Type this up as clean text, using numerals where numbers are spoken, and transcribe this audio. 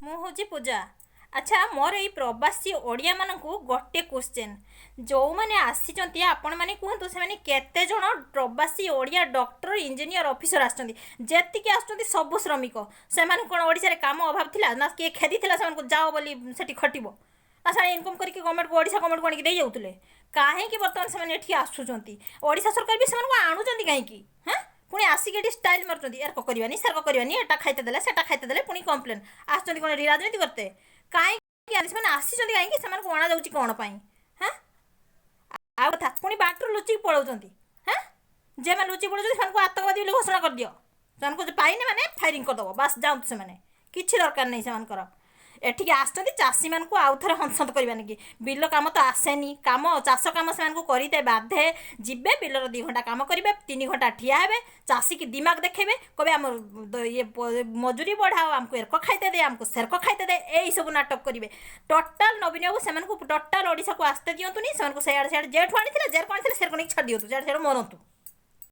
ମୁଁ ହେଉଛି ପୂଜା। ଆଚ୍ଛା, ମୋର ଏଇ ପ୍ରବାସୀ ଓଡ଼ିଆମାନଙ୍କୁ ଗୋଟେ କ୍ୱେଶ୍ଚେନ୍। ଯେଉଁମାନେ ଆସିଛନ୍ତି, ଆପଣମାନେ କୁହନ୍ତୁ, ସେମାନେ କେତେ ଜଣ ପ୍ରବାସୀ ଓଡ଼ିଆ ଡକ୍ଟର, ଇଞ୍ଜିନିୟର, ଅଫିସର ଆସିଛନ୍ତି? ଯେତିକି ଆସୁଛନ୍ତି ସବୁ ଶ୍ରମିକ। ସେମାନଙ୍କୁ କ'ଣ ଓଡ଼ିଶାରେ କାମ ଅଭାବ ଥିଲା ନା କିଏ ଖେଦିଥିଲା ସେମାନଙ୍କୁ, ଯାଅ ବୋଲି ସେଠି ଖଟିବ? ନା ସେମାନେ ଇନକମ୍ କରିକି ଗଭର୍ଣ୍ଣମେଣ୍ଟକୁ, ଓଡ଼ିଶା ଗଭର୍ଣ୍ଣମେଣ୍ଟକୁ ଆଣିକି ଦେଇଯାଉଥିଲେ? କାହିଁକି ବର୍ତ୍ତମାନ ସେମାନେ ଏଠି ଆସୁଛନ୍ତି? ଓଡ଼ିଶା ସରକାର ବି ସେମାନଙ୍କୁ ଆଣୁଛନ୍ତି କାହିଁକି? ହଁ, ପୁଣି ଆସିକି ଏଠି ଷ୍ଟାଇଲ୍ ମାରୁଛନ୍ତି, ଏରକ କରିବାନି, ସେରକ କରିବାନି, ଏଟା ଖାଇତେ ଦେଲେ, ସେଟା ଖାଇତେ ଦେଲେ, ପୁଣି କମ୍ପ୍ଲେନ୍। ଆସୁଛନ୍ତି କ'ଣ ଏଠି ରାଜନୀତି କରତେ? କାହିଁକି ସେମାନେ ଆସିଛନ୍ତି? କାହିଁକି ସେମାନଙ୍କୁ ଅଣାଯାଉଛି? କ'ଣ ପାଇଁ? ହଁ, ଆଉ କଥା, ପୁଣି ବାଟରୁ ଲୁଚିକି ପଳାଉଛନ୍ତି। ହଁ, ଯେଉଁମାନେ ଲୁଚିକି ପଳାଉଛନ୍ତି, ସେମାନଙ୍କୁ ଆତଙ୍କବାଦୀ ବୋଲି ଘୋଷଣା କରିଦିଅ। ସେମାନଙ୍କୁ ପାଇନେ ମାନେ ଫାୟାରିଂ କରିଦେବ, ବାସ୍। ଯାଆନ୍ତୁ ସେମାନେ, କିଛି ଦରକାର ନାହିଁ ସେମାନଙ୍କର। ଏଠିକି ଆସିଛନ୍ତି ଚାଷୀମାନଙ୍କୁ ଆଉ ଥରେ ହନ୍ତସନ୍ତ କରିବାନି କି। ବିଲ କାମ ତ ଆସେନି କାମ, ଚାଷ କାମ ସେମାନଙ୍କୁ କରିତେ ବାଧେ। ଯିବେ ବିଲର, 2 ଘଣ୍ଟା କାମ କରିବେ, 3 ଘଣ୍ଟା ଠିଆ ହେବେ, ଚାଷୀକି ଦିମାଗ ଦେଖେଇବେ, କହିବେ ଆମ ଇଏ ମଜୁରୀ ବଢ଼ାଅ, ଆମକୁ ଏରକ ଖାଇତେ ଦେ, ଆମକୁ ସେରକ ଖାଇତେ ଦେ, ଏଇସବୁ ନାଟକ କରିବେ। ଟୋଟାଲ ନବୀନ ବାବୁ, ସେମାନଙ୍କୁ ଟୋଟାଲ ଓଡ଼ିଶାକୁ ଆସ୍ତେ ଦିଅନ୍ତୁନି। ସେମାନଙ୍କୁ ସେଆଡ଼େ ସେଆଡ଼େ ଯେଠୁ ଆଣିଥିଲେ, ଯେରକ ଆଣିଥିଲେ, ସେରକ ନେଇକି ଛାଡ଼ି ଦିଅନ୍ତୁ। ସିଆଡ଼େ ସିଆଡ଼େ ମରନ୍ତୁ।